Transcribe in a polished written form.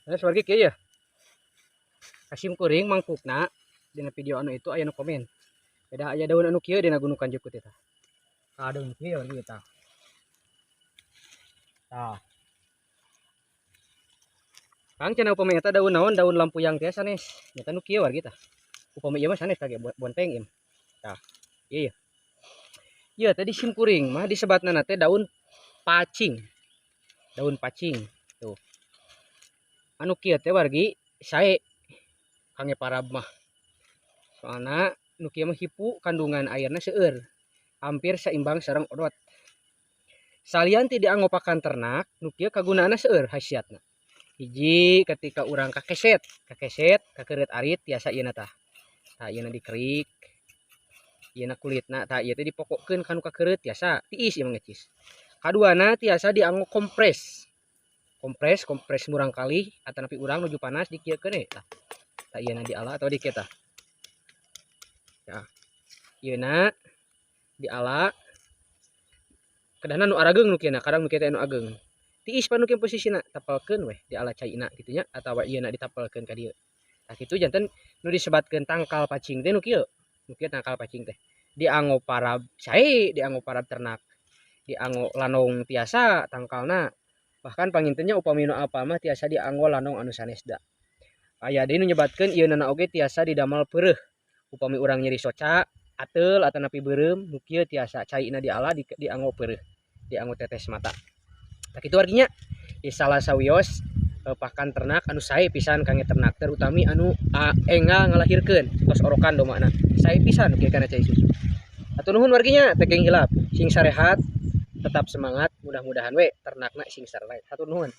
Terus wargi kieu ya. Ka sim kuring mangkukna dina video anu itu aya nu komen. Beda aya daun anu kieu dina gunukan jukut eta. Tah, daun kieu wargi tah. Tah. Kang, cenah upami eta daun naon, daun lampuyang teh sanes. Nyata nu kieu wargi tah. Upami ieu mah sanes kage bonteng ieu. Tah. Ieu ya. Ieu tadi sim kuring mah disebatna teh daun pacing. Daun pacing tuh. Anu kieu teh wargi sae kangge parab mah. Soalna nu kieu mah hipu, kandungan airna seueur. Hampir seimbang sareng odot. Salian ti dianggo pakan ternak, nu kieu kagunaanna seueur khasiatna. Hiji, ketika urang kakeset, kakeset, kakeureut arit tiasa ieu tah. Tah, ieu dikerik. Ieu kulitna tah, ieu teh dipokokkeun ka nu kakeureut tiasa tiis ieu mah, ngecis. Kaduana tiasa dianggo kompres. Kompres, kompres murang kali atanapi urang nuju panas dikieukeun we tah. Tah, ieu diala atau dikieu tah. Ya. Ieu diala, kedahna nu arageung nu kieu, kadang nu kieu teh nu ageung. Tiis pan nu kieu posisina, tapelkeun weh diala caina kitu nya atawa ieu ditapelkeun ka dieu. Tah, kitu janten nu disebatkeun tangkal pacing teh nu kieu. Nu kieu tangkal pacing teh. Dianggo parab sae, dianggo parab ternak. Dianggo lanong tiasa tangkalna. Bahkan panginten nya upami nu apal mah tiasa dianggo lanong anu sanesda. Aya deui nu nyebatkeun ieu nana oge tiasa didamel peureuh. Upami urang nyeri soca, ateul atanapi beureum, nu kieu tiasa caina diala dianggo peureuh, dianggo tetes mata. Tah, kitu warginya. Di salah sawios pakan ternak anu sae pisan kangge ternak, terutami anu enggal ngalahirkeun tos orokan domana. Sae pisan nu kieu kana cai susu. Hatur nuhun warginya, teu kenging hilap. Sing sarehat, tetap semangat, mudah-mudahan we ternakna sing sarelai. Hatur nuhun.